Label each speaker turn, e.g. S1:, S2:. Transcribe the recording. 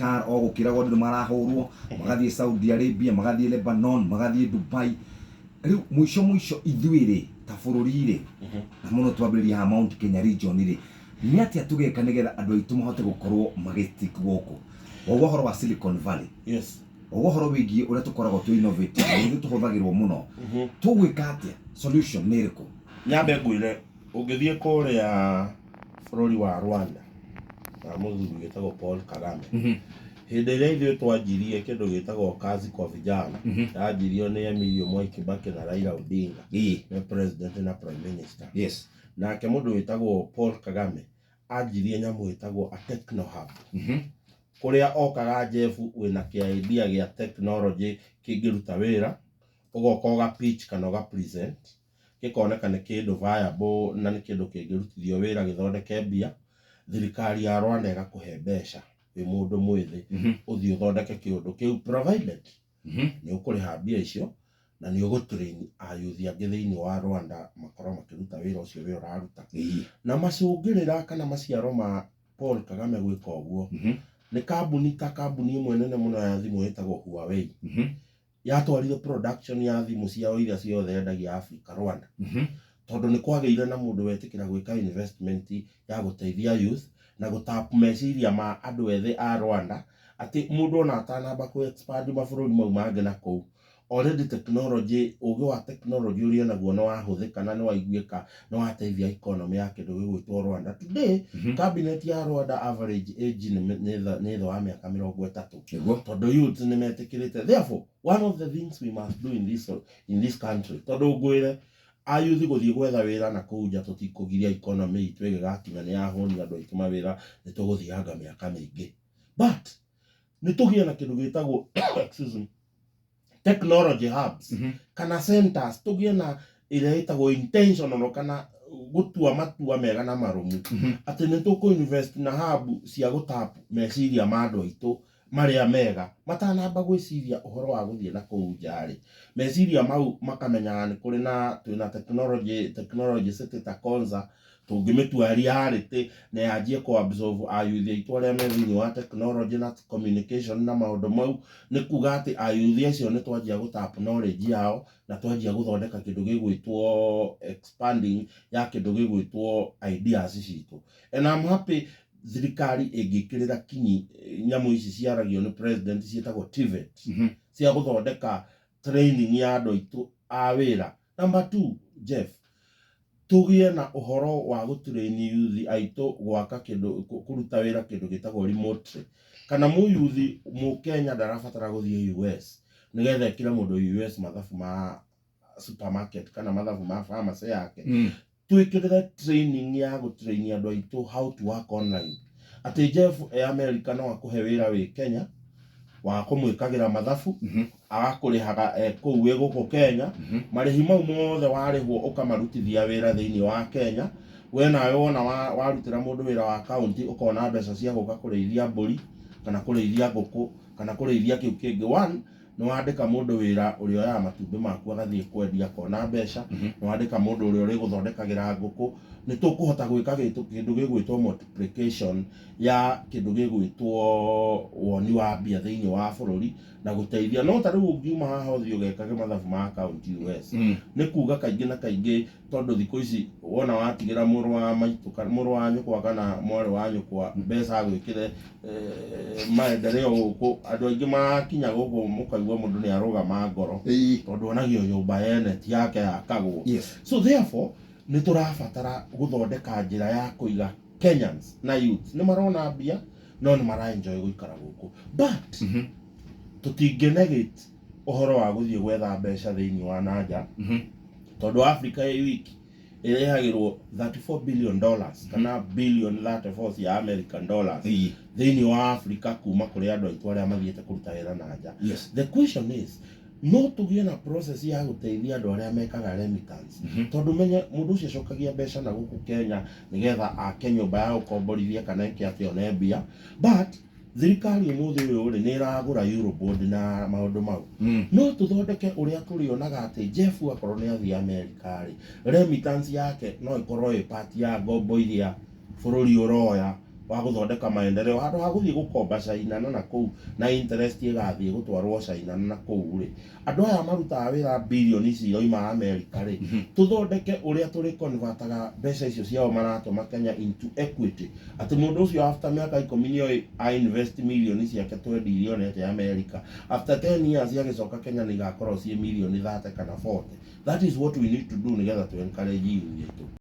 S1: Qatar o gũkĩragwo andũ nĩ marahũrwo, magathiĩ Saudi Arabia, magathiĩ Lebanon, magathiĩ Dubai. Rĩu mũico mũico ithuĩ rĩ ta bũrũri rĩ, na mũno twambĩrĩria haha Mount Kenya region rĩ, nĩ atĩa tũgeka nĩgetha andũ aitũ mahote gũkorwo magĩstick gũkũ? Waugua ũhoro wa Silicon Valley, waugua ũhoro wĩgiĩ ũrĩa tũkoragwo twĩ innovative, na ithuĩ tũhũthagĩrwo mũno. Tũgwĩka atĩa? Solution nĩ ĩrĩkũ?
S2: Nyambe ngwĩre, ũngĩthiĩ kũrĩa bũrũri wa Rwanda wa mũthuri wĩtagwo Paul Kagame, hĩndĩ ĩrĩa ithuĩ twanjirie kĩndũ gĩtagwo Kazi kwa Vijana, yanjirio nĩ Emilio Mwai Kibaki na Raila Odinga, nĩ president na prime minister. Nake mũndũ wĩtagwo Paul Kagame anjirie nyamũ ĩtagwo a techno hub, kũrĩa okaga Jeff wĩna kĩa idea gĩa technology kĩngĩruta wĩra, ũgoka ũga pitch kana ũga present, gĩkoneka nĩ kĩndũ viable na nĩ kĩndũ kĩngĩrutithio wĩra gĩthondeke mbia, thirikari ya Rwanda ĩgakũhe mbeca wĩ mũndũ mwĩthĩ, ũthiĩ ũthondeke kĩũndũ kĩu, provided nĩ ũkũrĩha mbia icio na nĩ ũgũtrain ayuthi angĩ thĩinĩ wa Rwanda makorwo makĩruta wĩra ũcio we ũraruta. Na macũngĩrĩra kana maciaro ma Paul Kagame gwĩka ũguo nĩ kambuni ta kambuni ĩmwe nene mũno ya thimũ ĩtagwo Huawei, yatwarire production ya thimũ ciao iria ciothe yendagia Africa Rwanda, tondũ nĩ kwagĩire na mũndũ wetĩkĩra gwĩka investment ya gũteithia youth na gũtap meciria ma andũ ethĩ a Rwanda, atĩ mũndũ ona atanamba kũ expand mabũrũri mau mangĩ na kũu, already technology, ũgĩ wa technology ũrĩa naguo nĩ wahũthĩka na nĩ waiguĩka, nĩ wateithia economy ya kĩndũ gĩgwĩtwo Rwanda today. Cabinet ya Rwanda, average age nĩ thĩ wa mĩaka 30, tondũ youth nĩ metĩkĩrĩte. Therefore, one of the things we must do in this country, tondũ ngwĩre ayuthi gũthiĩ gwetha wĩra na kũu nja tũtikũgiria, economy itũ ĩgĩgakinya nĩ yahũnia andũ aitũ mawĩra, nĩ tũgũthianga mĩaka mĩingĩ, but nĩ tũgĩe na kĩndũ gĩtagwo, excuse me, technology hubs kana centers, tũgĩe na ĩrĩa ĩtagwo intentional kana gũtua matua mega na marũmu atĩ nĩ tũkũ invest na hub cia gũtap meciria ma andũ aitũ marĩa mega matanamba gwĩciria ũhoro wa gũthiĩ na kũu nja rĩ, meciria mau makamenyaga nĩ kũrĩ na twĩna technology city ta Konza, tũngĩmĩtua reality na yanjie kũ absorb ayuthi aitũ arĩa me thĩinĩ wa technology na communication na maũndũ mau, nĩ kuga atĩ ayuthi acio nĩ twanjia gũtap knowledge yao na twanjia gũthondeka kĩndũ gĩgwĩtwo expanding ya kĩndũ gĩgwĩtwo ideas citũ. And I'm happy thirikari ĩngĩkĩrĩra kinyi nyamũ ici ciaragio nĩ president ciĩtagwo TVET, cia gũthondeka training ya andũ aitũ a wĩra. Number two, Jeff, tũgĩe na ũhoro wa gũtrain youth aitũ gwaka kĩndũ, kũruta wĩra kĩndũ gĩtagwo remotely, kana mũyuthi mũkenya ndarabatara gũthiĩ US nĩgetha ĩkĩre mũndũ US mathabu ma supermarket kana mathabu ma pharmacy yake. Twĩkĩrĩre training ya gũtrain andũ aitũ how to work online, atĩ Jeff e America no akũhe wĩra wĩ Kenya wa kũmwĩkagĩra mathabu, agakũrĩhaga e kũu wĩ gũkũ Kenya. Marĩhi mau mothe warĩhwo ũkamarutithia wĩra thĩinĩ wa Kenya. We nawe wona warutĩra mũndũ wĩra wa kaunti, ũkona mbeca cia gũka kũrĩithia mbũri kana kũrĩithia ngũkũ kana kũrĩithia kĩu kĩngĩ. One, nĩ wandĩka mũndũ wĩra ũrĩa oyaga matumbĩ maku agathiĩ kwendia akona mbeca, nĩ wandĩka mũndũ ũrĩa ũrĩgũthondekagĩra ngũkũ. Nĩ tũkũhota gwĩka kĩndũ gĩgwĩtwo multiplication ya kĩndũ gĩgwĩtwo woni wa mbia thĩinĩ wa bũrũri na gũteithia. No ta rĩu ũngiuma haha ũthiĩ ũgekage mathabu ma account US, nĩ kuga kaingĩ na kaingĩ, tondũ thikũ ici wona watigĩra mũrũ wa maitũ kana mũrũ wa nyũkwa kana mwarĩ wa nyũkwa mbeca agwĩkĩre maendeleo gũkũ, andũ aingĩ marakinya gũkũ mũkaigua mũndũ nĩ arũgama ngoro, tondũ onagio nyũmba yene ti yake yakagwo. So therefore nĩ tũrabatara gũthondeka njĩra ya kũiga Kenyans na youth. Nĩ marona mbia no nĩ mara enjoy gũikara gũkũ, but tũtingĩ negate ũhoro wa gũthiĩ gwetha mbeca thĩinĩ wa nanja, tondũ Africa ĩ wiki ĩrehagĩrwo $34 billion kana billion 34 cia American dollars thĩinĩ wa Africa kuma kũrĩ andũ aitũ arĩa mathiĩte kũruta wĩra na nja. The question is, no tũgĩe na process ya gũteithia andũ arĩa mekaga remittance, tondũ menye mũndũ ũcio acokagia mbeca na gũkũ Kenya nĩgetha ake nyũmba ya gũkomborithia kana eke atĩ one mbia, but thirikari ũmũthĩ ũyũ rĩ nĩ ĩragũra Eurobond na maũndũ mau. No tũthondeke ũrĩa tũrĩonaga atĩ Jeff akorwo nĩ athiĩ America rĩ, remittance yake no ĩkorwo ĩ part ya ngombo iria bũrũri ũroya. Wa gũthondeka maendeleo handũ ha gũthiĩ gũkomba China na nakũu na interest ĩgathiĩ gũtwarwo China na nakũu rĩ, andũ aya marutaga wĩra bilioni ici iroima America rĩ, tũthondeke ũrĩa tũrĩ convertaga mbeca icio ciao maratũma Kenya into equity, atĩ mũndũ ũcio after mĩaka 10 nĩoĩ a invest milioni ciake 20 iria onete America, after 10 years agĩcoka Kenya nĩ igakorwo ciĩ milioni 30 kana 40. That is what we need to do nĩgetha to encourage youth itũ.